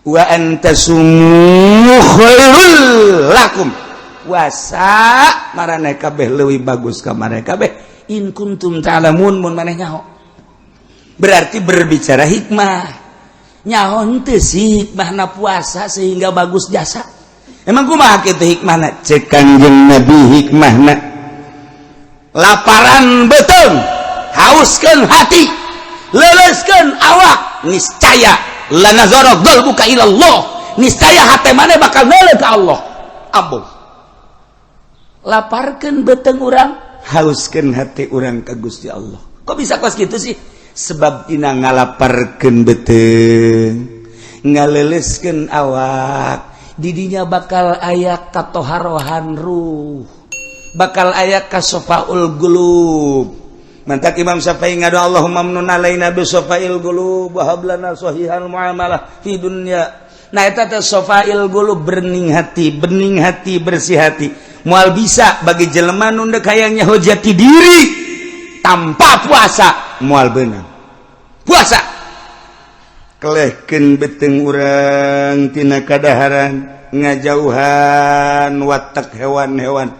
Wa an tasumu khairul lakum, puasa maraneh kabeh leuwih bagus ka maraneh kabeh, in kuntum ta'lamun, mun maneh nyaho. Berarti berbicara hikmah, nyaho henteu sih hikmahna puasa sehingga bagus jasa? Emang kumaha kitu hikmahna? Cek Kanjeng Nabi, hikmahna laparan beuteung, hauskeun hati, leleskeun awak, niscaya lanazara qalbuka ila Allah, niscaya hati maneh bakal neuleuh ka Allah. Ambung laparkan beuteung urang, hauskan hati urang ke Gusti Allah. Kok bisa kos gitu sih? Sebab dina ngalaparkeun beuteung, ngaleleskeun awak, didinya bakal aya katoharohan ruh, bakal aya kasofaul qulub. Mantak Imam Syafi'i ngadu, "Allahumma amnun alaina bi sofail qulub wa hab lana sahihal muamalah fi dunya." Nah, eta teh sofail qulub, bening hati, bening hati, bersih hati. Moal bisa bagi jelema nu dek hayang nyaho jati diri tanpa puasa, moal beunang. Puasa kelehkeun beuteung urang tina kadaharan, ngajauhan watak hewan-hewan,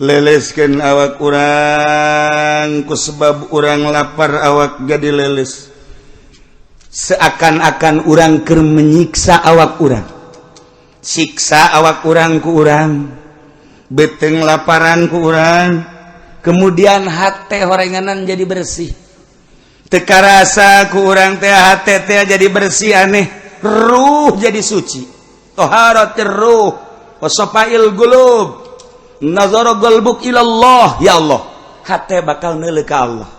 leleskeun awak urang. Ku sebab urang lapar, awak jadi leles, seakan-akan urang keur menyiksa awak urang, siksa awak urang ku urang, beuteung laparan ku urang, kemudian hate horenganan jadi bersih. Teu karasa ku urang teh hate teh jadi bersih, aneh, ruh jadi suci. Toharatir ruh wa safail qulub, nazara qalbuk ilallah. Ya Allah, hate bakal neuleuh ka Allah.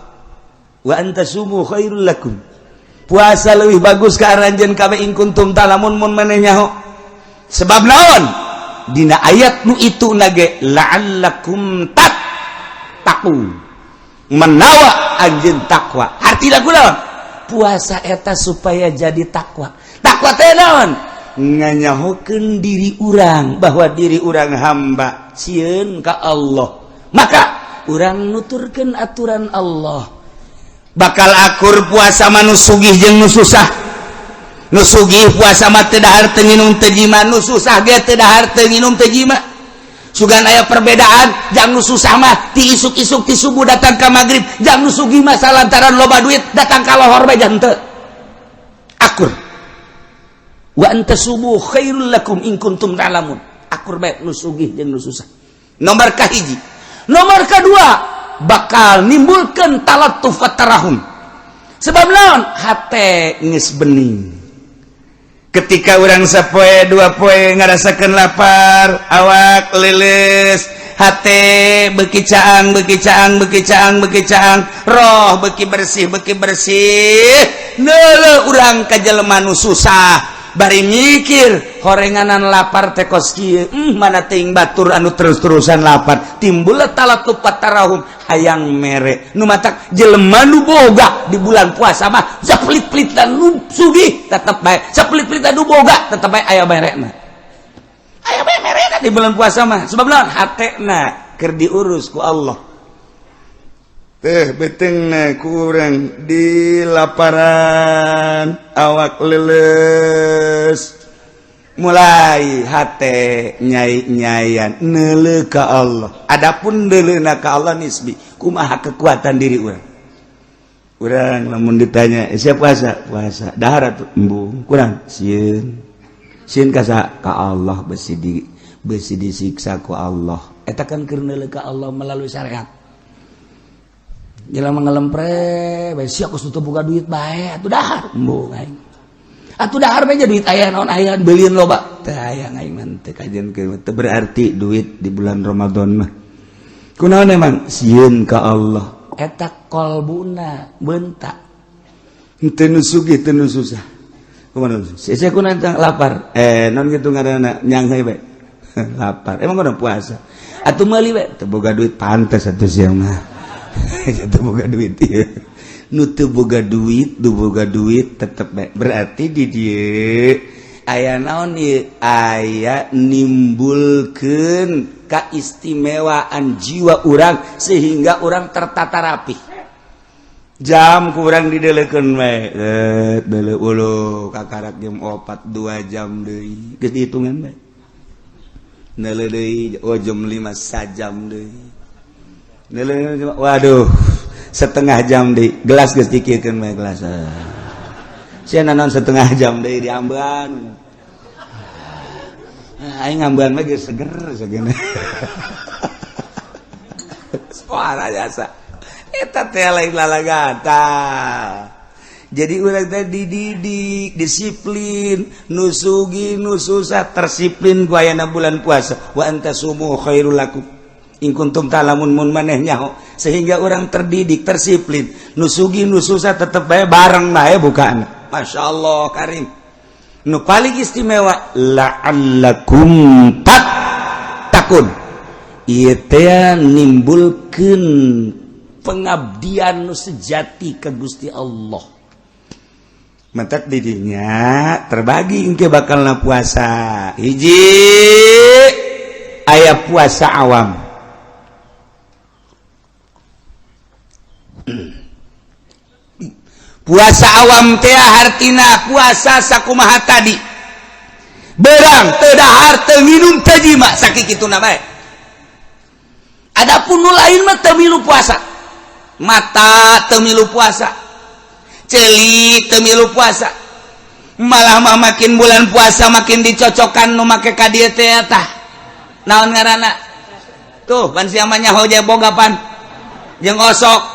Wa an tasumu khairul lakum, puasa lebih bagus ka aranjeun kabeh, in kuntum ta'lamun, mun maneh nyaho. Sebab naon? Dina ayat nu itu nage la'allakum tattaqun, menawa anjeun takwa. Artina kunaon? Puasa eta supaya jadi takwa. Takwa teh naon? Nganyahokeun diri urang bahwa diri urang hamba, sieun ka Allah, maka urang nuturkeun aturan Allah. Bakal akur puasa mah nu sugih jeung nu susah. Nu sugih puasa mah teu dahar, teu nginum, teu jima. Nu susah ge teu dahar, teu nginum, teu jima. Sugan aya perbedaan. Jang nu susah mah ti isuk-isuk, ti subuh datang ka maghrib. Jang nu sugih mah salantaran loba duit datang ka lohor bae teu akur. Wa an tasumu khairul lakum in kuntum ta'lamun. Akur bae nu sugih jeung nu susah, nomor kahiji. Nomor kedua, bakal nimbulkan talattuf wa tarahum. Sebab naon? Hate geus bening. Ketika urang sapoe dua poe ngarasakeun lapar, awak lilis, hate beki caang, beki caang, beki caang, beki caang, roh beki bersih, beki bersih, neuleuh urang ka jelema nu susah bari mikir, horenganan lapar teh kos kieu, mana teuing batur anu terus-terusan lapar. Timbul talattuf tarahum, hayang mere. Nu matak jelema nu boga di bulan puasa mah sapelit-pelitan nu sugih tetep bae, sapelit-pelitan nu boga tetep bae aya merena, aya bae merena di bulan puasa mah. Sebab naon? Hatena keur diurus ku Allah teh, beuteungna kurang di laparan, awak leles, mulai hate nyai-nyayan neuleuh ka Allah. Adapun neuleuhna ka Allah nisbi, kumaha kekuatan diri urang. Urang lamun ditanya, "Eh, siap puasa?" "Puasa." "Dahar atuh?" "Embung." "Kurang sieun." "Sieun ka saha?" "Ka Allah, besi di besi disiksa ku Allah." Eta kan keur neuleuh ka Allah melalui syariat. Jelema ngelempre bae, sia kos teu boga duit bae atuh dahar, embung aing. Atuh dahar bae duit aya naon, aya beulieun loba teu aya aing mah, teu kajian teu berarti duit di bulan Ramadan mah. Kunaon emang? Sieun ka Allah. Eta kolbuna bentak, teu nu sugih, teu nu susah. Kumaha sia kunaon lapar, eh non gitu ngaranna, nyanghe bae lapar. Emang kudu puasa atuh, meuli bae teu boga duit. Pantes atuh sia mah teu boga duit ieu. Nu teu boga duit, nu boga duit tetep bae. Berarti di dieu aya naon ieu? Aya nimbulkeun kaistimewaan jiwa urang sehingga urang tertata rapi. Jam kurang didelekeun we, deuleu ulu kakarak jam 4, 2 jam deui, geus dihitungan bae. Neuleu deui, oh jam 5, sajam deui. Neuleu, waduh, setengah jam deui, gelas geus dikiekeun bae gelas. Sia naon setengah jam deui diambean. Aing ngambean mah geus seger segene. Suara jasa. Eta teh lain lalagata. Jadi urang teh dididik disiplin, nu sugih nu susah tersiplin ku ayana bulan puasa. Wa antasumu khairul lakum in kuntum ta'lamun, mun maneh nyaho, sehingga orang terdidik tersiplin, nu sugih nu susah tetep bae bareng bae bukan. Masya Allah karim. Nu paling istimewa la'allakum tattaqun, ieu teh nimbulkeun pengabdian nu sejati ke Gusti Allah. Mentak didinya terbagi engke bakal na puasa. Hiji aya puasa awam. Puasa awam teh hartina puasa sakumaha tadi, berang teu dahar, teu minum, teu jima, sakituna bae. Adapun nu lain mah teu milu puasa. Mata teu milu puasa, ceuli teu milu puasa, malah mah makin bulan puasa makin dicocokkan nu make ka dieu teh. Tah, naon ngaranna tuh? Pan sia mah nyaho boga pan jeung osok.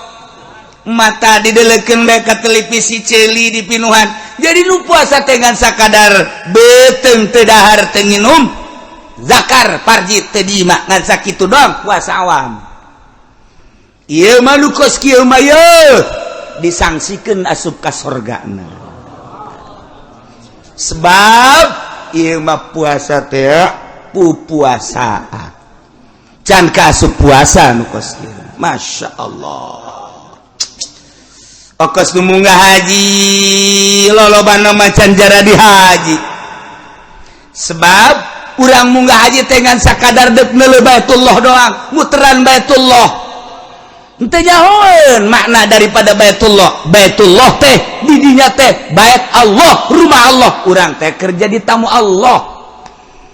Mata didelekeun bae ka televisi, ceuli dipinuhan. Jadi nu puasa teh ngan sakadar beuteung teu dahar, teu nginum, zakar parji teu diima, ngan sakitu doang puasa awam. Ieu mah nu kos kieu mah yeuh disangsikeun asup ka sorgana, sebab ieu mah puasa teh pupuasaan, can ka asup puasa nu kos kieu. Masya Allah. Okos nu munggah haji lolobana macan jara di haji, sebab urang munggah haji teh ngan sakadar dek neuleuh Baitullah doang, muteran Baitullah, henteu nyahoeun makna daripada Baitullah. Baitullah teh didinya teh bait Allah, rumah Allah. Urang teh kerja di tamu Allah.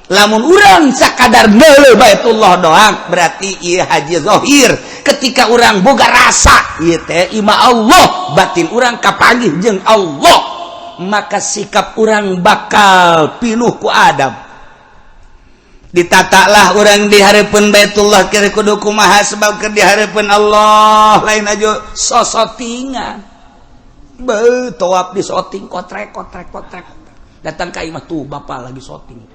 Lamun urang sakadar neuleuh Baitullah doang, berarti ieu haji zahir. Ketika urang boga rasa ieu teh imah Allah, batin urang kapanggih jeung Allah, maka sikap urang bakal pinuh ku adab. Ditatalah urang di hareupeun Baitullah kira kudu kumaha, sebab keur di hareupeun Allah, lain aja sosotingan. Be tawaf di soting, kotrek kotrek kotrek. Datang ka imah tuh, bapak lagi soting.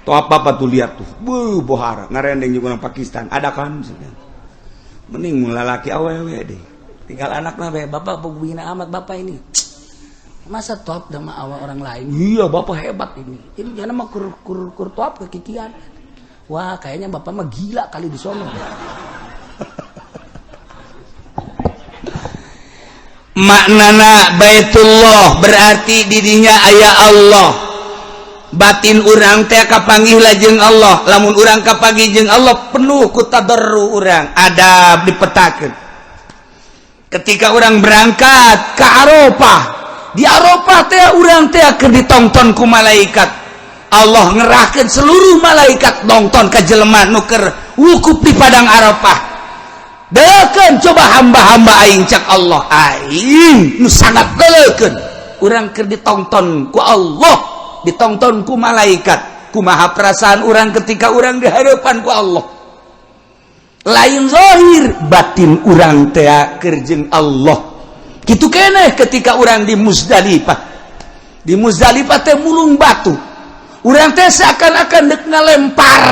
Tawaf bapak tuh, lihat tuh, bu bohara ngarendeng juga orang Pakistan ada kan. Mending mun lalaki awewe deh, tinggal anak mah bae. Bapak begini amat, bapak ini masa top sama awal orang lain. Iya, bapak hebat ini jangan mah kur kur kur top kekikian. Wah, kayaknya bapak mah gila kali di sono. Maknana Baitullah berarti didinya aya Allah, batin urang teh kapanggih jeung Allah. Lamun urang kapanggih jeung Allah, penuh ku tadarru, urang adab dipetakeun. Ketika urang berangkat ke Arafah, di Arafah teh urang teh keur ditonton ku malaikat. Allah ngerahkeun seluruh malaikat nonton ka jelema nu keur wukuf di padang Arafah. Deukeun coba hamba-hamba aing, cak Allah, aing nu sangat deukeun. Urang keur ditonton ku Allah, ditonton ku malaikat, kumaha perasaan urang ketika urang di hadapan ku Allah? Lain zahir, batin urang teh keur jeung Allah. Gitu keneh ketika urang di Muzdalifah. Di Muzdalifah teh mulung batu, urang teh seakan-akan dek ngalempar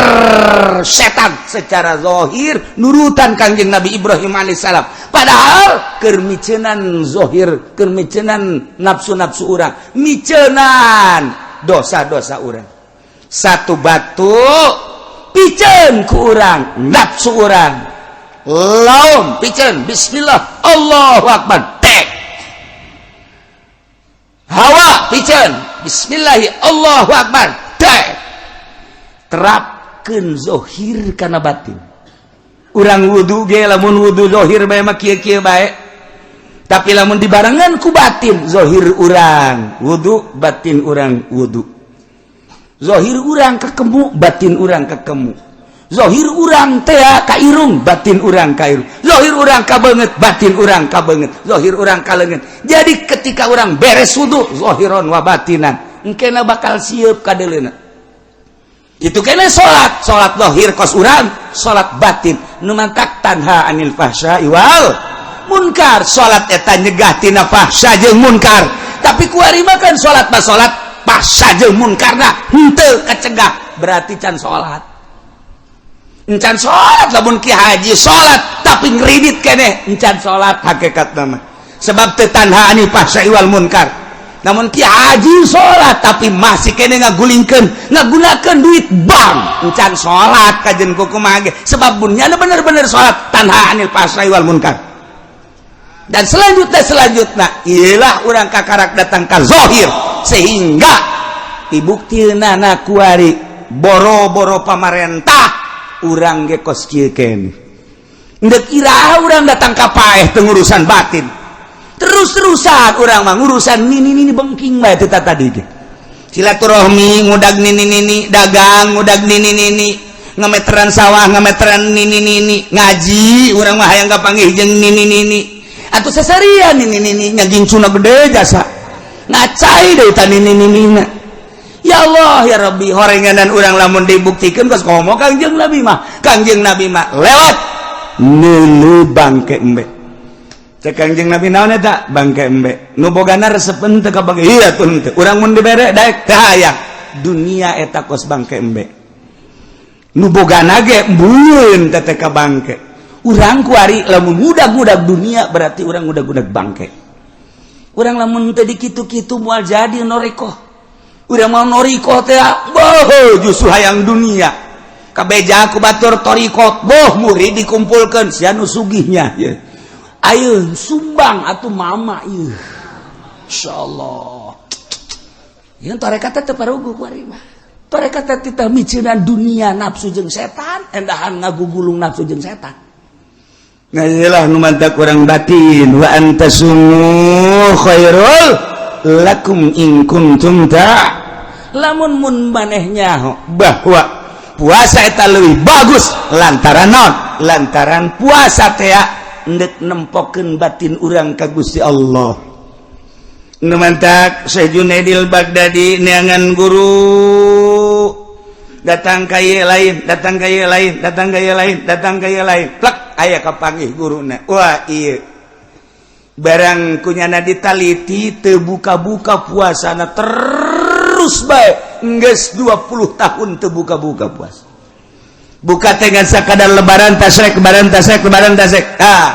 setan, secara zahir nurutan Kangjeng Nabi Ibrahim alaihissalam, padahal keur miceunan zahir, keur miceunan nafsu-nafsu urang, miceunan dosa-dosa urang. Satu batu piceun ku urang nafsu urang, laum piceun, bismillah Allahu akbar, tek. Hawa piceun, bismillahi Allahu akbar, tek. Terapkeun zahir kana batin. Urang wudu ge, lamun wudu zahir bae mah kieu-kieu bae. Tapi lamun dibarengan ku batin, zohir urang wudu, batin urang wudu. Zohir urang kekemu, batin urang kekemu. Zohir urang teh ka irung, batin urang ka irung. Zohir urang ka beungeut, batin urang ka beungeut. Zohir urang ka leungeun. Jadi ketika urang beres wudu zohiron wa batinan, engkena bakal siap kadeleuna. Itu kena salat, salat zahir kos urang, salat batin nu mantak tanha anil fahsya wal munkar. Salat eta nyegah tina fahsya jeung munkar. Tapi kuari mah kan salat mah salat, fahsya jeung munkarna henteu kacegah, berarti can salat. Encan salat. Lamun ki haji salat tapi ngeridit keneh, encan salat hakikat nama, sebab teu tanha anil fahsya wal munkar. Namun ki haji salat tapi masih kene ngagulingkeun, ngagunakeun duit bank, encan salat kajen kumaha ge, sebab bunyana bener-bener salat tanha anil fahsya wal munkar. Dan selanjutnya, selanjutnya ialah urang kakarak datang ka zahir, sehingga dibuktina kuari boro-boro pamarentah, urang ge kos kieu keneh. Ndek iraha urang datang ka paeh teu ngurusan batin? Terus-terusan urang mah ngurusan nini nini, bengking bae teu tadi ge. Silaturahmi ngudag nini nini, dagang ngudag nini nini, ngameteran sawah ngameteran nini nini, ngaji urang mah hayang kapanggih jeung nini nini atau seserian nini nini, nyagincuna gede jasa ngacai deui ta nini nini. Ya Allah ya Rabbi, horenganan urang lamun dibuktikan kos komo Kangjeng Nabi mah. Kangjeng Nabi mah lewat neuleu bangke embe. Cek Kangjeng Nabi, "Naon eta?" "Bangke embe." "Nu bogana resep henteu ka bangke?" "Iya tuh henteu." "Urang mun dibere daek teu hayang?" Dunia eta kos bangke embe, nu bogana ge embun teh ka bangke. Urang kuari lamun ngudag-ngudag dunia, berarti urang ngudag-ngudag bangke. Urang lamun teu dikitu-kitu moal jadi noreko. Udah mau noriko teh, boh, justru hayang dunia. Kabeja ku batur torikot, boh, murid dikumpulkan, sia nu sugihnya ya. Ayo sumbang atuh mama ieu. Insyaallah yang tarekat teh parugu kuari mah. Tarekat teh titah miceunan dunia, nafsu jeung setan, endahan ngagugulung nafsu jeung setan. Nah, iyalah nu mantak urang batin. Wa antasumu khairul lakum in kuntum ta lamun mun manehnya bahwa puasa eta leuwih bagus, lantaran non lantaran puasa teh endek nempokeun batin urang ka Gusti Allah. Nu mantak Syekh Junaidil Baghdadi neangan guru, datang ka ieu lain, datang ka ieu lain, datang ka ieu lain, datang ka ieu lain, plek aya kapanggih guruna. Wah, ieu barang kunyana ditaliti teu buka-buka puasana, terus bae geus 20 tahun teu buka-buka puasa. Buka dengan sakadar lebaran tasrek, lebaran tasrek, lebaran tasrek. Ah,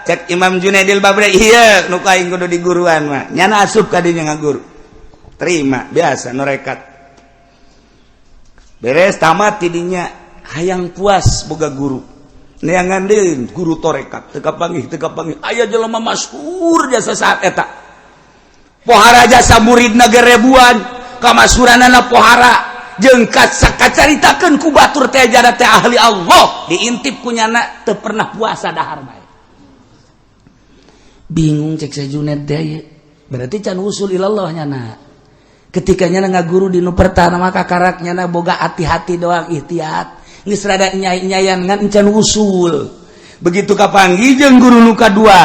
cek Imam Junaidil Baghdadi, iya nu aing kudu di guruan mah. Nyana asup ka dinya ngaguru, terima biasa norekat. Beres tamat tidinya, hayang puas boga guru, neangan deui guru torekat, teu kapanggih, teu kapanggih. Aya jelema masyhur jasa saat eta, pohara jasa, muridna ge ribuan, kamasyhuranana pohara, jeung kacaritakeun ku batur teh jada teh ahli Allah. Diintip ku nyana, teu pernah puasa, dahar bae. Bingung cek Syekh Junaid teh, berarti can usul ilallah nyana. Ketika nyana ngaguru di nu pertama, maka karak nyana boga hati-hati doang, ihtiyat, geus rada nyai-nyayan, ngan encan usul. Begitu kapanggih jeung guru nu kadua,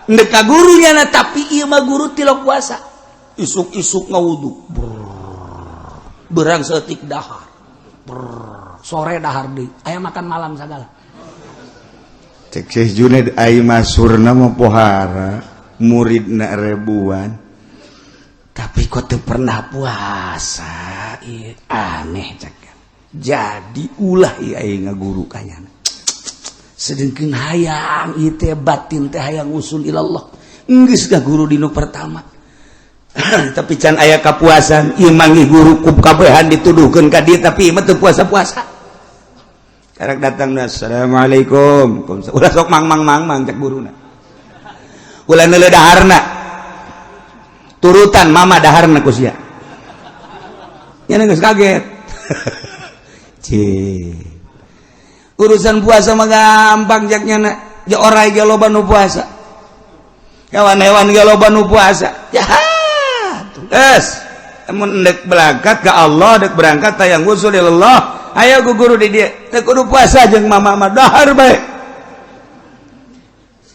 ndek ka guru nyana, tapi ieu mah guru tilok puasa, isuk-isuk ngawudu, berang setik dahar. Brrr, sore dahar deui, aya makan malam sagala. Cek Syekh Junaid, ai masurna mah pohara, muridna ribuan, tapi kok teu pernah puasa? Ieu aneh, cek. Jadi ulah ieu aing ngaguru kanyana, sedengkeun hayang ieu teh batin teh hayang usul ilallah. Geus guru dinu pertama, tapi can aya kapuasan. Ieu manggih guru ku kabehan dituduhkeun ka dieu, tapi ieu mah teu puasa-puasa. Karak datang, "Assalamualaikum." Ulah sok mang mang mang mang, cek guruna. Ulah neuleuh daharna, turutan mama daharna ku sia. Nya geus kaget. Cih. Urusan puasa mah gampang, cek nyana. Ja orai ge loba nu puasa. Hewan-hewan ge loba nu puasa. Jahat. Geus. Mun dek berangkat ke Allah, dek berangkat tayang usul Allah, ayo ku guru di dieu. Teu kudu puasa jeung mama mah dahar bae.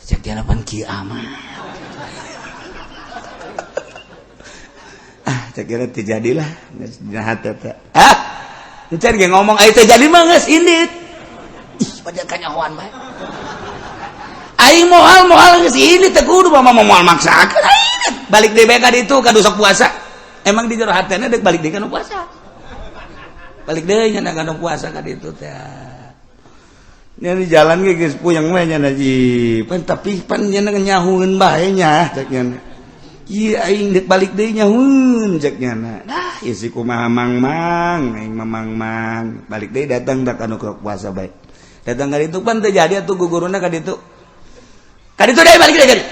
Cek jalapan kieu amat. Ah, cek kira teu jadilah geus dina hate teh. Ah, encan ge ngomong aya teu jadi mah geus indit. Ih, pada kanyahoan bae. Aing moal moal geus indit teu kudu mama moal maksakeun aing. Balik deui bae ka ditu ka sok puasa. Emang di jero hatena dek balik deui ka nu puasa. Balik deui nya ka nu puasa ka ditu teh. Nya di jalan ge geus puyeng we nya ji. Pan tapi pan nya nyahueun bae nya cek nya. Ieu aing dek balik deui nyahueun cek nya. Nah, ieu si kumaha mang-mang, aing mah mang-mang. Balik deui datang da ka nu puasa bae. Datang ka ditu pan teu jadi atuh guguruna ka ditu. Ka ditu deui balik deui ka ditu.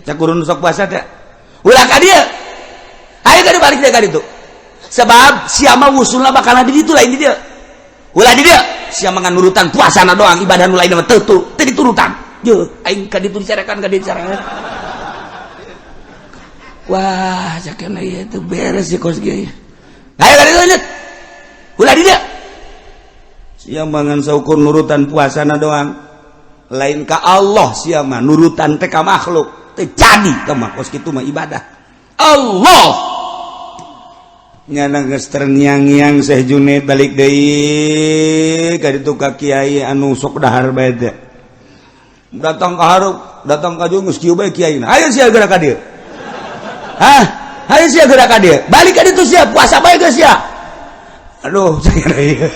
Cek guru nu sok puasa teh. Ulah ka dieu. Ayo ka balik deui ka ditu. Sebab siapa wusulna bakal di ditu lain di dieu. Ulah di dieu. Siapa ngan nurutan puasana doang, ibadah nu lain mah teu teu diturutan. Ye, aing ka ditu dicarekan ka dieu dicarekan. Wah, cakena ieu teu beres sih kos kieu. Ayo ka ditu lanjut. Ulah di dieu. Sia ngan saukur nurutan puasana doang. Lain ka Allah sia mah nurutan teh ka makhluk. Teu jadi ka mah kos kitu mah ibadah. Allah nyana geus terngiang-ngiang Syekh Junaid balik deui ka ditu ka kiai anu sok dahar bae teh. Datang ka hareup, datang ka jung geus kieu bae kiaina. Hayu sia geura ka dieu. Hah? Hayu sia geura ka dieu. Balik ka ditu sia puasa bae geus sia. Aduh, saya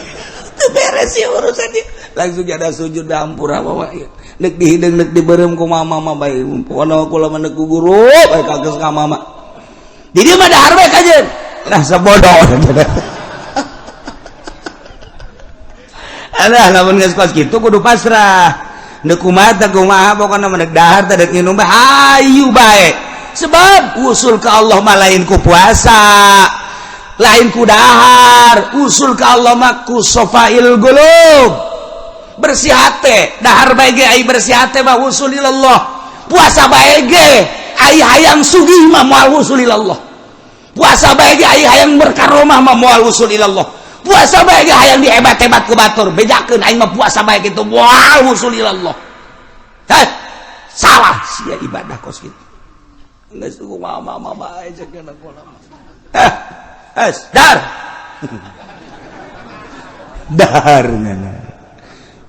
teu beres sia urusan ieu. Langsung ada sujud hampura bawa ieu. Nek dihideung nek dibeureum ku mama mah bae. Pokona kula mah nek ku guru bae kageus ka mama. Di dieu mah dahar bae kajeun. Nah, sebodoh. Alah, lamun geus kos kitu kudu pasrah. Neuk kumaha teh kumaha pokona mah deuk dahar teh deuk nginum bae hayu bae. Sebab usul ke Allah mah lain ku puasa, lain ku dahar, usul ke Allah mah ku sofail qulub. Bersih hate, dahar bae ge ai bersih hate mah usul ilallah. Puasa bae ge ai hayang sugih mah moal usul ilallah. Puasa bae ge ai hayang berkaromah mah moal usul ilallah. Puasa bae ge hayang dihebat-hebat ku batur, bejakeun aing mah puasa bae kitu moal usul ilallah. Heh, salah sia ibadah kos kitu. Geus kumaha mama bae cek kana kula mah. Heh, es dar. Dahar nyana.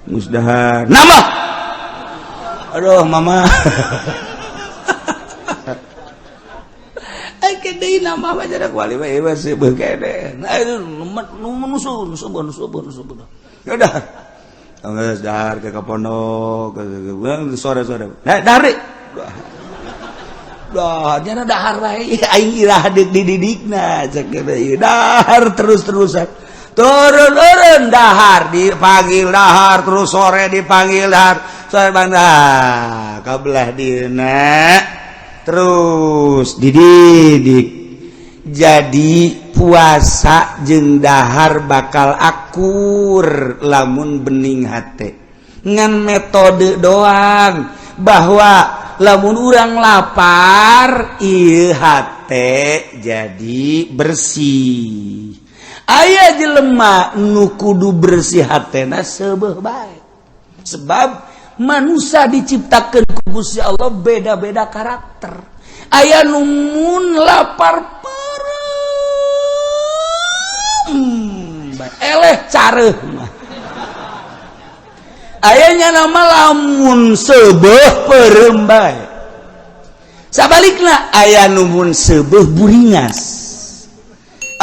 Geus dahar. Nambah. Aduh mama. Deui nambah mah jadi wali mah ieu seubeut kene. Nah nusun nusun nusun nusun. Ya dah. Geus dahar ke pondok sore-sore. Nah, dahar deui. Dah, nyana dahar bae aing irah deuk dididikna cek ieu dahar terus-terusan. Turun-turun dahar dipanggil dahar terus sore dipanggil dahar. Sore bangda kabelah dieuna. Terus dididik jadi puasa jeung dahar bakal akur lamun bening hate ngan metode doang bahwa lamun urang lapar ieu hate jadi bersih. Aya jelema nu kudu bersih hatena seubeuh bae sebab manusia diciptakan ku Gusti Allah beda-beda karakter. Aya nu mun lapar peureum eleh careuh mah. Aya nama lamun seubeuh peureum bae. Sabalikna aya nu mun seubeuh buringas.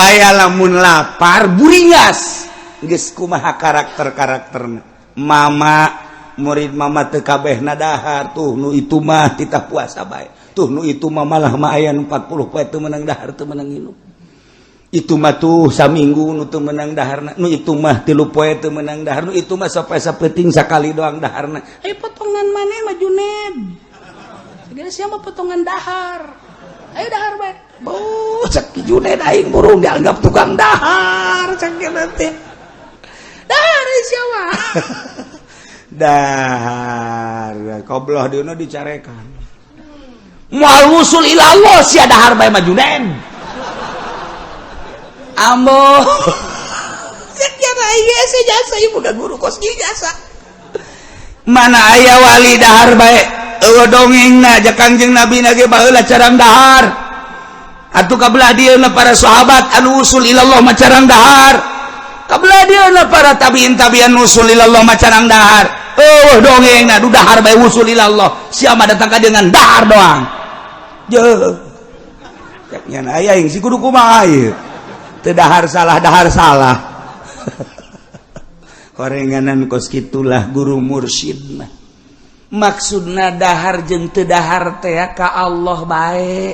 Aya lamun lapar buringas. Geus kumaha karakter-karakterna. Mama murid mama teu kabehna dahar tuh nu itu mah titah puasa bae tuh nu itu mah malah mah aya nu 40 poe teu meunang dahar teu meunang nginum itu mah tuh saminggu nu teu meunang daharna nu itu mah 3 poe teu meunang dahar nu itu mah sampai sapeting sakali doang daharna. Ayo potongan maneh mah Juned segala siapa potongan dahar ayo dahar bae. Beuh cek Juned aing burung dianggap tukang dahar cek teh dahar siapa. Dahar kobloh dina dicarekan. Moal wusul ila Allah sia dahar bae mah, Junen. Ambo. Jasa ibu guru kos jasa. Mana aya wali dahar bae? Eueuh dongengna ja. Kangjeng Nabi na ge baheula carang dahar atuh. Kabelah dieuna para sahabat anu usul ilallah mah carang dahar. Kabelah dieuna para tabiin tabian usul ilallah mah carang dahar. Eueuh dongengna du dahar bae usul ilallah. Siapa datang ka dengan dahar doang? Je cek nya aya si kudu kumaha ieu? Teu dahar salah, dahar salah. Horenganan kos kitulah guru mursyid mah. Maksudna dahar jeung teu dahar teh ka Allah bae.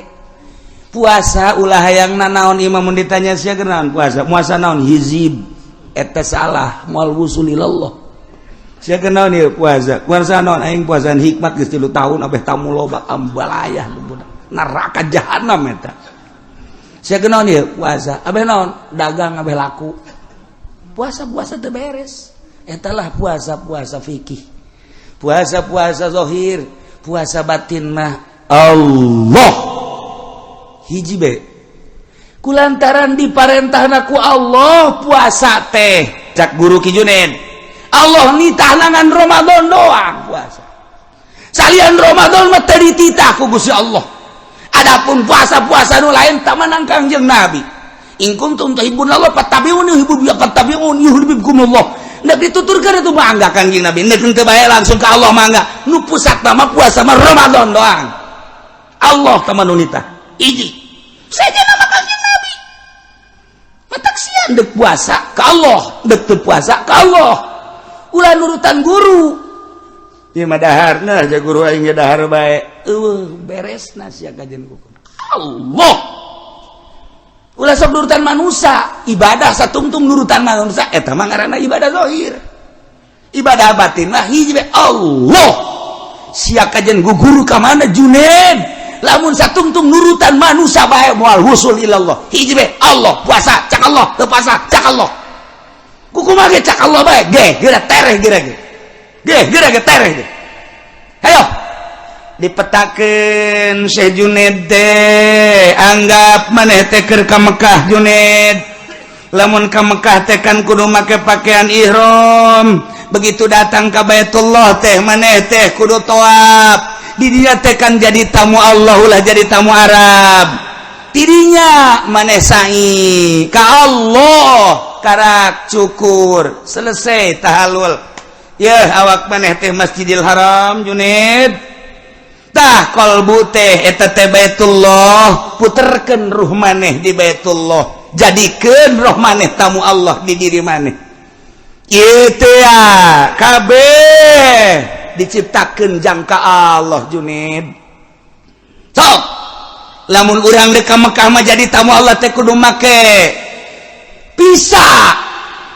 Puasa ulah hayang nanaon. Imam mun ditanya, "Sia kunaon puasa?" "Puasa naon? Hizib." Eta salah, moal wusul ilallah. "Sia kunaon ieu puasa? Puasa naon?" "Aing puasaan hikmat geus 3 tahun abeh tamu loba." Ambalayah, neraka jahanam eta. "Sia kunaon ieu puasa? Abeh naon? Dagang abeh laku." Puasa-puasa teu beres. Etalah puasa-puasa fikih, puasa-puasa zohir. Puasa batin mah Allah hiji be. Kulantaran diparentahna ku Allah puasa teh, cak guru Ki Junen, Allah nitah ngan Ramadan doang puasa. Salian Ramadan mah teu dititah ku Gusti Allah. Adapun puasa-puasa nu lain tak menang Kangjeng Nabi, "In kuntum tuhibbunallah fattabi'uni yuhibbu fattabi'uni yuhibbukumullah." Nek dituturkeun itu mangga Kangjeng Nabi, nek teu bae langsung ke Allah mangga. Nu pusat mah puasa mah Ramadan doang. Allah tama nu nitah hiji saja nama Kangjeng Nabi. Matak sian dek puasa ke Allah, dek teu puasa ke Allah. Ulah nurutan guru. Ieu mah dahar, nah ja guru aing ge dahar bae. Eueuh beresna sia kajian ku Allah. Ulah sok nurutan manusia. Ibadah satungtung nurutan manusia eta mah ngaranna ibadah zahir. Ibadah batin mah hiji bae, Allah. Sia kajian guru ka mana, Junen? Lamun satungtung nurutan manusia bae moal wusul ilallah. Hiji bae, Allah. Puasa cak Allah, teu puasa cak Allah, kumaha ge cak Allah bae ge. Geura tereh, geura ge ge, geura ge tereh ge. Hayo dipetakeun Syekh Juned teh. Anggap maneh teh keur ka Mekah, Juned. Lamun ka Mekah teh kan kudu make pakaian ihram. Begitu datang ka Baitullah teh maneh teh kudu tawaf. Di dinya teh kan jadi tamu Allah, ulah jadi tamu Arab. Tidinya maneh sa'i ka Allah, karak cukur, selesai tahalul ya. Awak maneh teh Masjidil Haram, Juned. Tah, kolbu teh eta teh Baitullah. Puterkeun ruh maneh di Baitullah, jadikeun roh maneh tamu Allah di diri maneh. Ieu teh ya kabeh diciptakeun jangka Allah, Junid. Sok lamun urang dek ka Mekah mah jadi tamu Allah teh kudu make visa,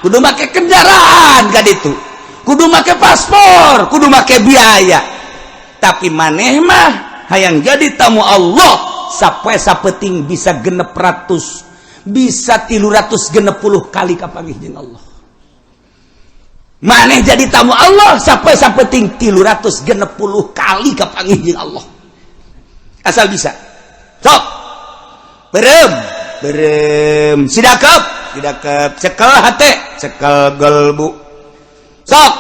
kudu make kendaraan ka ditu, kudu make paspor, kudu make biaya. Tapi maneh mah hayang jadi tamu Allah sampai sapeting bisa 600, bisa 360 kali kapanggih jeung Allah. Maneh jadi tamu Allah sampai sapeting 360 kali kapanggih jeung Allah, asal bisa. Sok berem berem, sidakep sidakep, cekel hate, cekel gelbu. Sok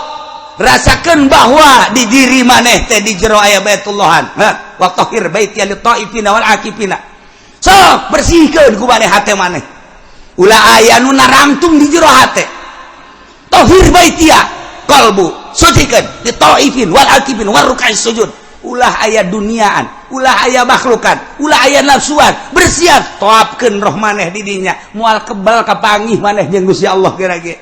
rasakan bahwa di diri maneh teh di jero aya Baitullahan. Wa tahhir baiti lit taifina wal akifina. Sok bersihkeun ku maneh hate maneh, ulah aya nu narangtung di jero hate. Tahhir baitia, qalbu sucikeun li taifin wal akifin war ruk'is sujud. Ulah aya duniaan, ulah aya makhlukan, ulah aya nafsuan. Bersihan, toapkeun roh maneh di dinya, moal kebal kapanggih maneh jeung Gusti Allah. Kira-kira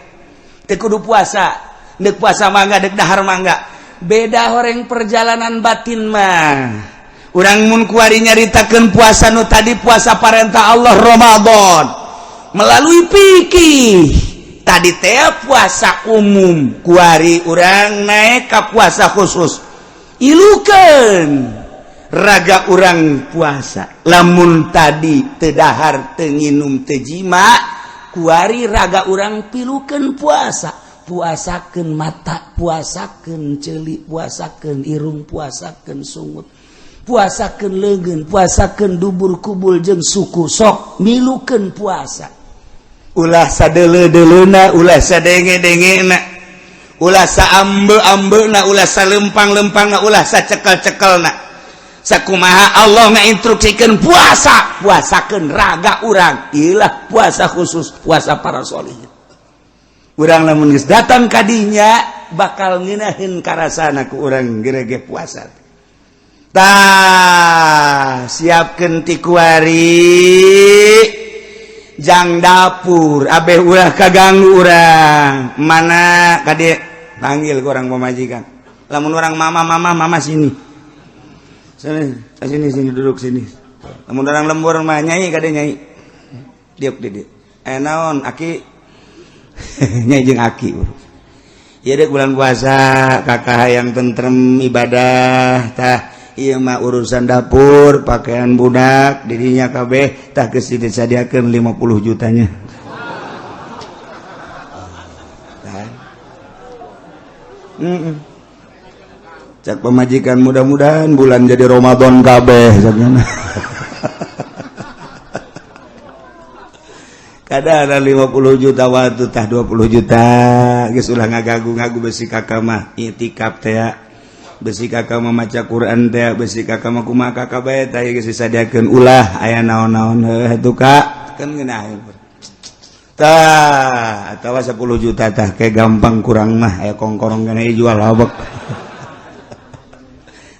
teu kudu puasa. Dek puasa mangga, dek dahar mangga, beda horeng perjalanan batin mah. Urang mun kuari nyaritakeun puasa nu tadi, puasa parentah Allah Ramadan melalui fikih tadi teh puasa umum, kuari urang naik ka puasa khusus. Ilukeun raga urang puasa. Lamun tadi teu dahar, teu nginum, teu jima, kuari raga urang pilukeun puasa. Puasakeun mata, puasakeun ceuli, puasakeun irung, puasakeun sungut. Puasakeun leungeun, puasakeun dubur kubul jeung suku, sok milukeun puasa. Ulah sadeuleu-deuleuna, ulah sadenge-dengena, ulah saambe-ambena, ulah salempang-lempangna, ulah sacekel-cekelna. Sakumaha Allah ngainstruksikeun puasa, puasakeun raga urang. Ilah puasa khusus, puasa para sholihin. Urang lamun geus datang kadinya bakal ngeunaheun karasana ku urang gerege puasa. Tah, siapkeun ti kuari jang dapur abeh ulah kaganggu urang. Mana kade panggil ke orang pemajikan. Lamun orang mama, mama, mama, sini sini sini sini, duduk sini. Lamun orang lembur mah nyai, kade nyai, diuk di dieu. Eh, naon aki? Nyai jeung aki, bro. Ieu dek bulan puasa, kakak yang tentrem ibadah. Tah, ieu mah urusan dapur, pakaian budak dirinya kabeh. Tah, geus disadiakeun 50 jutanya. Tah. Cak pemajikan, mudah-mudahan bulan jadi Ramadan kabeh cakna. Kada ada 50 juta waktu, tah, 20 juta geus, ulah ngagagu-ngagu. Besi kakak mah itikaf teh, besi kakak mah maca Quran teh, besi kakak mah kumaha kakak bae. Tah, geus disadiakeun, ulah aya naon-naon. Heuh atuh, Kak, kan ngeunah. Tah, atawa 10 juta, tah, kayak gampang kurang mah aya kongkorong kana jual habek.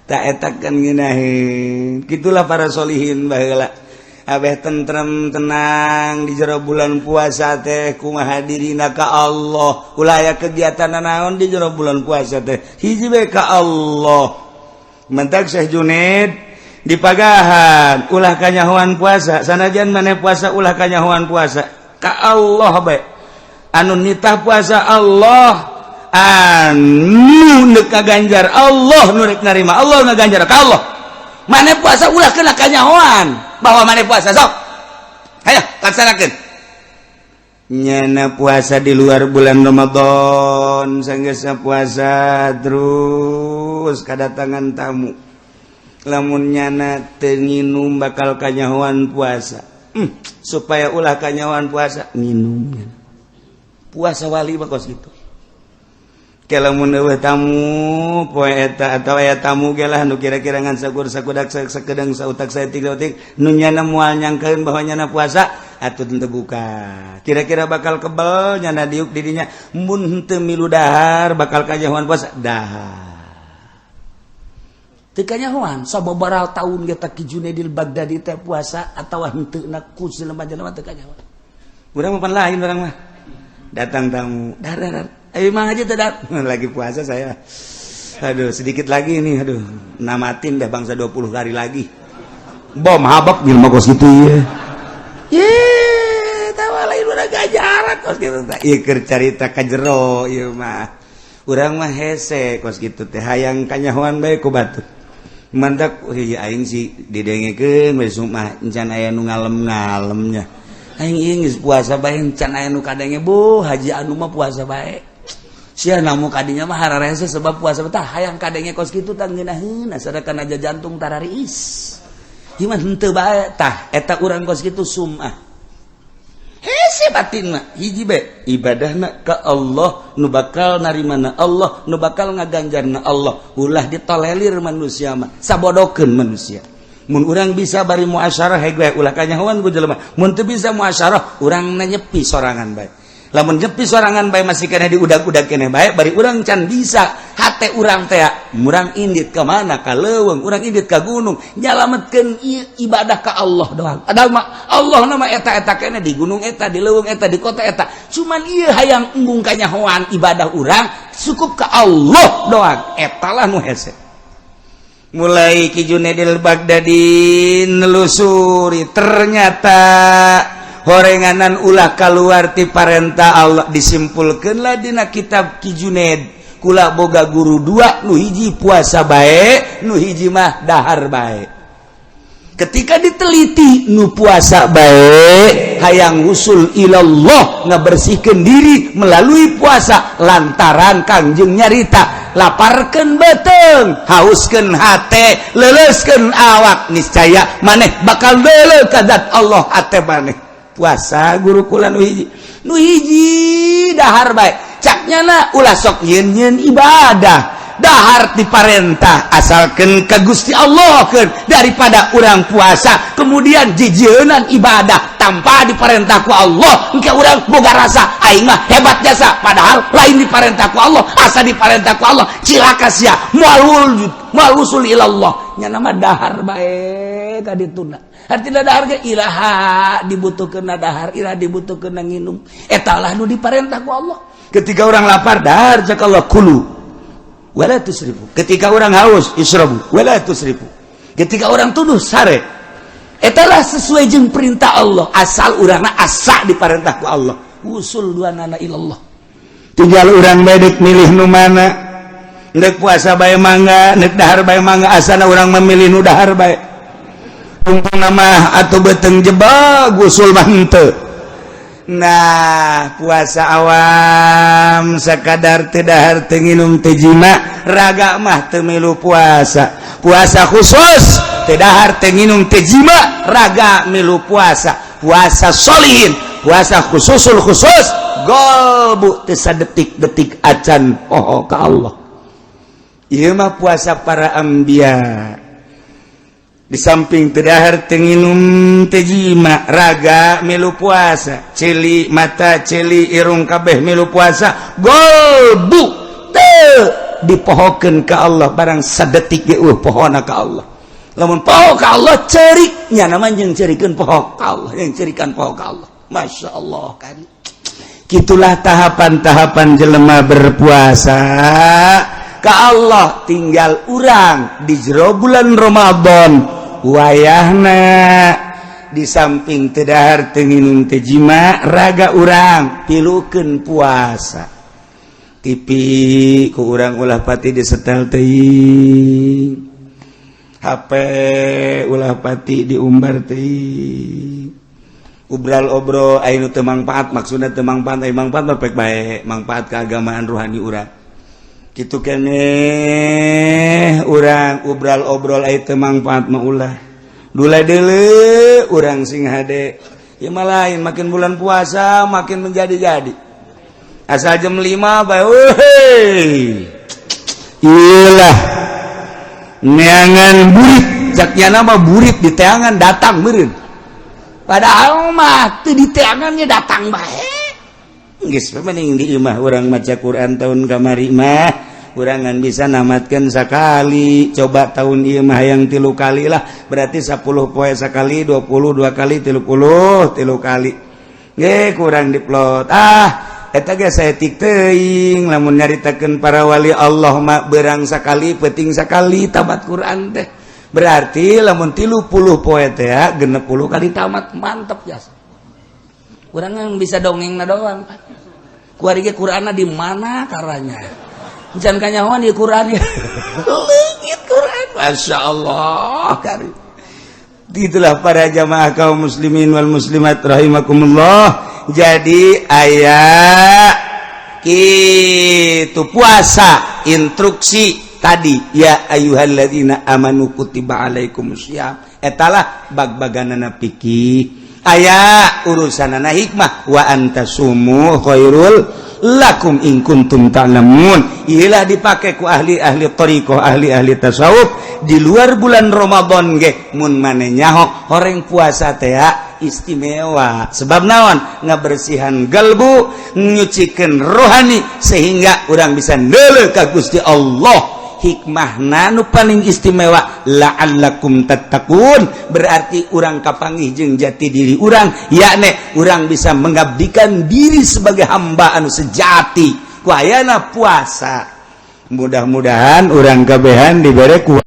Tak eta kan ngeunaheun. Gitulah para solihin baheula, abeh tentrem, tenang di jero bulan puasa teh. Kumaha dirina ka Allah, ulah aya kegiatan naon di jero bulan puasa teh, hiji bae ka Allah. Mentak Syekh Junaid dipagahan ulah kanyahoan puasa. Sanajan maneh puasa, ulah kanyahoan puasa, ka Allah bae. Anu nitah puasa Allah, anu neuk ganjar Allah, nu rek narima Allah, ngaganjar ka Allah. Maneh puasa ulah kena kanyahoan bahwa maneh puasa. Sok, hayo laksanakeun. Nyana puasa di luar bulan Ramadan, sanggeusna puasa terus kedatangan tamu, lamun nyana teu nginum bakal kanyahoan puasa. Supaya ulah kanyahoan puasa, nginum. Puasa wali mah kos kitu. Lamun eueuh tamu poe eta atau aya tamu ge lah nu kira-kira ngan sakur sakudak sakedeng sautak saeutik sautik, nu nyana moal nyangkeun bahwa nyana puasa, atuh teu buka. Kira-kira bakal kebel nyana diuk didinya, mun henteu milu dahar bakal kanyahoan puasa, dahar. Teu kanyahoan. Sababaraha taun ge Ki Junaidil Baghdadi teh puasa atawa henteu na ku jelema-jelema teu kanyahoan. Urang mah pan lain, urang mah datang tamu, dahar dahar. Ayo mang aja tidak lagi puasa saya. Aduh, sedikit lagi nih, aduh, namatin dah bangsa 20 hari lagi. Bom habak jelema kos kitu ieu. Ye, tawa lain udah gajaran kos kitu teh. Ieu keur carita ka jero ieu mah. Urang mah hese kos kitu teh, hayang kanyahoan bae ku batur. Mantak ieu aing sih didengekeun we mah encan aya nu ngalem-ngalemnya. Aing ieu geus puasa bae encan aya nu kadenge, bu haji anu mah puasa bae. Sia namu kadinya mah hararese sebab puasa tah, hayang kadenge kos kitu tah ngeunaheun, sadakan aja jantung tarariis. Ieu mah henteu bae. Tah, eta urang kos kitu sumah. Hese batin mah hiji bae ibadahna ka Allah, nu bakal narimana Allah, nu bakal ngaganjarna Allah. Ulah ditolelir manusia mah, sabodokeun manusia. Mun urang bisa bari muasyarah heg bae, ulah kanyahoan ku jelema. Mun teu bisa muasyarah, urang nyepi sorangan bae. Lamun nyepi sorangan bae masih kena diudag-udag kene bae, bari urang can bisa hate urang teh, urang indit ka mana, ka leuweung, urang indit ka gunung, nyalametkeun ibadah ka Allah doang. Padahal mah Allah nama eta-eta kene di gunung eta, di leuweung eta, di kota eta. Cuman ieu hayang embung kanyahoan ibadah urang cukup ka Allah doang, eta lah nu hese. Mulai Ki Junaidil Baghdadi nelusuri, ternyata horenganan ulah keluar ti parentah Allah. Disimpulkanlah dina kitab Ki Junaid, kula boga guru dua, nu hiji puasa bae, nu hiji mah dahar bae. Ketika diteliti, nu puasa bae hayang usul ilallah, ngabersihkan diri melalui puasa, lantaran Kangjeng nyarita Laparkeun beuteung, hauskeun hate, leuleuskeun awak, niscaya maneh bakal deuleu ka zat Allah hate maneh. Puasa guru kula nu hiji, nu hiji dahar bae. Cak nyana ulah sok nyeun ibadah, dahar diparentah asalkan ke Gusti Allah kan, daripada orang puasa kemudian jijienan ibadah tanpa diparentah ku Allah. Engke urang boga rasa aing mah hebat jasa, padahal lain diparentah ku Allah. Asa diparentah ku Allah, cilaka sia, moal wujud, moal wusul ilallah. Nya mah dahar bae ka dituna. Artinya dahar ge iraha dibutuhkeun dahar, iraha dibutuhkeun nginum, eta lah nu diparentah ku Allah. Ketika orang lapar, dahar, cak Allah, kulu wala tusrifu. Ketika orang haus, isrobu wala tusrifu. Ketika orang tunduh, sare. Etalah sesuai jeung perintah Allah, asal urangna asa diparentah ku Allah, usul dua nana ilallah. Tinggal urang bedek milih nu mana. Nek puasa bae mangga, nek dahar bae mangga, asana urang memilih nu dahar bae. Tungtung nama atau beuteung jebag, usul mah henteu. Nah, puasa awam sekadar teu dahar, teu nginum, teu jima, raga mah teu milu puasa. Puasa khusus teu dahar, teu nginum, teu jima, raga milu puasa. Puasa solihin, puasa khususul khusus, golbu teu sadetik-detik acan poho ka Allah. Ieu mah puasa para anbiya. Di samping teu dahar, teu nginum, teu jima, raga milu puasa, ceuli mata, ceuli irung, kabeh milu puasa, golbu teu dipohokeun ka Allah barang sadetik ge pohona ka Allah. Lamun poho ka Allah, cerik nya nama jeung cerikeun poho ka Allah, yang cerikan poho ka Allah. Masya Allah kan, gitulah tahapan-tahapan jelema berpuasa ka Allah. Tinggal urang di jero bulan Ramadan wayahna, di samping teu dahar, teu nginum, teu jima, raga urang pilukeun puasa. TV ku urang ulah pati disetel teuing, HP ulah pati diumbar teuing, obral obrol anu teu mangpaat. Maksudna teu mangpaat, aya mangpaat mah pek bae, mangpaat keagamaan rohani urang kitu keneh. Urang obral obrol aya teu mangpaat mah ulah. Dula deuleu urang sing hade ya mah lain, makin bulan puasa makin menjadi-jadi. Asal jam 5 bae, weh, iyalah neangan burit, caknya nama burit di teangan datang meureun, padahal mah teu di teangannya datang bae. Geus mending di imah urang maca Quran. Tahun kamari mah kurangan bisa namatkan sekali, coba tahun ieu mah yang 3 kali lah, berarti 10 poe sekali, 22 kali, 30 3 kali ge kurang diplot. Ah, eta ge saeutik teuing. Lamun nyaritakeun para wali Allah mah berang sekali, penting sekali tamat Quran teh. Berarti lamun 30 poe teh 60 kali tamat, mantep jasa. Urang bisa dongeng na doang. Kuari ge Qur'anna di mana karanya? Jangan kanyahoan di Quran ya. Leungit Quran. Masya Allah. Itulah para jamaah kaum muslimin wal muslimat rahimakumullah. Jadi ayat itu puasa instruksi tadi, ya ayyuhalladzina amanu kutiba alaikumusiyam, etalah bag-baganana fikih. Aya urusanana hikmah, wa antasumu khairul lakum in kuntum ta'lamun. Iyalah dipakai ku ahli-ahli thariqah, ahli-ahli tasawuf di luar bulan Ramadan ge. Mun mane nyaho horeng puasa teh istimewa, sebab naon? Ngabersihan galbu, nyucikeun rohani, sehingga urang bisa neuleuh ka Gusti Allah. Hikmah nu paling istimewa, la'allakum tattaqun, berarti urang kapanggih jeung jati diri urang, yakni urang bisa mengabdikan diri sebagai hamba anu sejati ku ayana puasa. Mudah-mudahan urang kabehan dibere ku